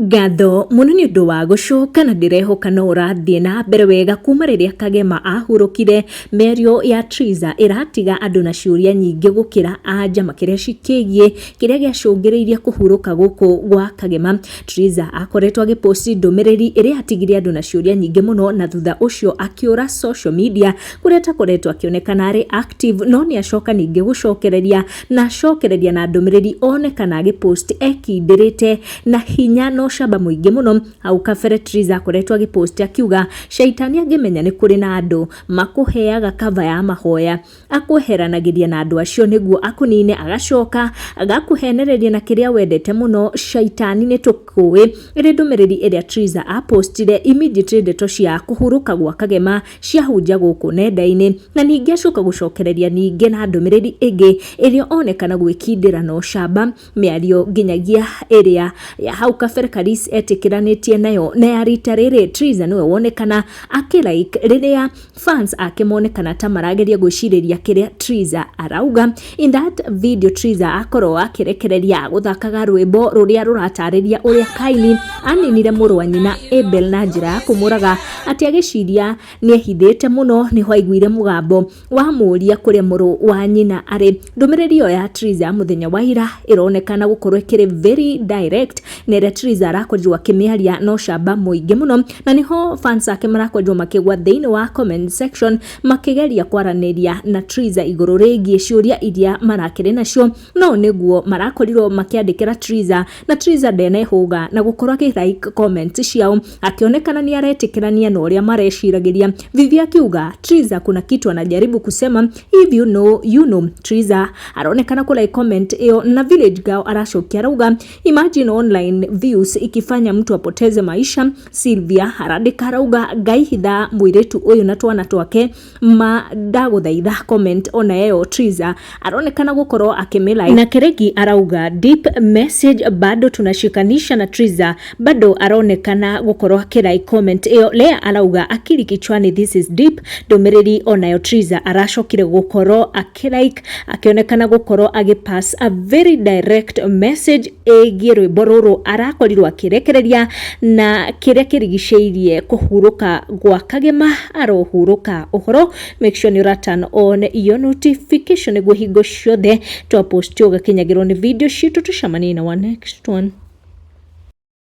Ngatho mũno nĩ ũndũ wa gũcoka na ndĩrehoka no ũrathiĩ na mbere wega kuma rĩrĩa Kagema ahurũkire. Mĩario ya Triza ĩratiga andũ na ciũria nyingĩ gũkĩra anja makĩria cikĩgiĩ kĩrĩa gĩacũngĩrĩirie kũhurũka gũkũ gwa Kagema. Triza akoretwo agĩposti ndũmĩrĩri ĩrĩa yatigire andũ na ciũria nyingĩ mũno na thutha ũcio akĩũra social media kũrĩa atakoretwo akĩonekana arĩ active no nĩ acoka ningĩ gũcokereria na acokereria na ndũmĩrĩri onekana agĩpost ekindĩrĩte na hinya na ũcamba mũingĩ mũno. Hau kabere Triza akoretwo agĩpost akiuga caitani angĩmenya nĩ kũrĩ na andũ makũheaga cover ya mahoya akweheranagĩria na andũ acio nĩguo akũnine agacoka agakũhenereria na kĩrĩa wendete mũno caitani nĩ tũkũĩ. Ĩrĩ ndũmĩrĩri ĩrĩa Triza apostire immediately ndeto cia kũhurũka gwa Kagema ciahunja gũkũ nenda-inĩ na ningĩ acoka gũcokereria ningĩ na ndũmĩrĩri ĩngĩ ĩrĩa onekana gwĩkindĩra na ũcamba mĩario nginyagia ĩrĩa ya hau kabere Karis etĩkĩranĩtie nayo na ya rita rĩrĩ Triza nĩwe wonekana akĩ like rĩrĩa fans ake monekana ta marageria gwĩcirĩria kĩrĩa Triza arauga. In that video Triza akorwo akĩrekereria gũthakaga rwĩmbo rũrĩa rũratarĩria ũrĩa Kaini aninire mũrũ wa nyina Abel na njĩra ya kũmũraga atĩ agĩciria nĩehithĩte mũno nĩho aiguire mũgambo wamũria kũrĩa mũrũ wa nyina arĩ. Ndũmĩrĩri ĩyo ya Triza ya mũthenya wa ira ĩronekana gũkorwo ĩkĩrĩ very direct na ĩrĩa Triza arakorirwo akĩmĩaria na ũcamba mũingĩ mũno na nĩho fans ake marakorirwo makĩgwa thĩinĩ wa comment section makĩgeria kwaranĩria na Triza igũrũ rĩgiĩ ciũria iria marakĩrĩ nacio no nĩguo marakorirwo makĩandĩkĩra Triza na Triza ndenehũga na gũkorwo akĩ like comments ciao akĩonekana nĩ aretĩkĩrania na ũrĩa mareciragĩria. Vivi akiuga Triza kuna kitu anajaribu kusema, if you know you know. Triza aronekana kũ like comment ĩyo na Village Girl aracokia arauga imagine online views ikifanya mtu apoteze maisha. Sylvia arandĩka arauga Ngai hitha mũirĩtu ũyũ na twana twake ma ndagũthaitha. Comment ona ĩyo Triza aronekana gũkorwo akĩmĩ na Keregi arauga deep message bado tunashikanisha na Triza bado aronekana gũkorwo akĩ like comment ĩyo. Lea arauga akili kichwani, this is deep. Ndũmĩrĩri onayo Triza aracokire gũkorwo akĩ like akĩonekana gũkorwo agĩ pass a very direct message ĩgiĩ rwĩmbo rũrũ arakorirwo akĩrekereria na kĩrĩa kĩrigicĩirie kũhurũka gwa Kagema arohurũka ũhoro. Make sure nĩ ũra turn on your notification nĩguo hingo ciothe twa post ũgakinyagĩrwo nĩ video citũ. Tũcemanie na wa next one.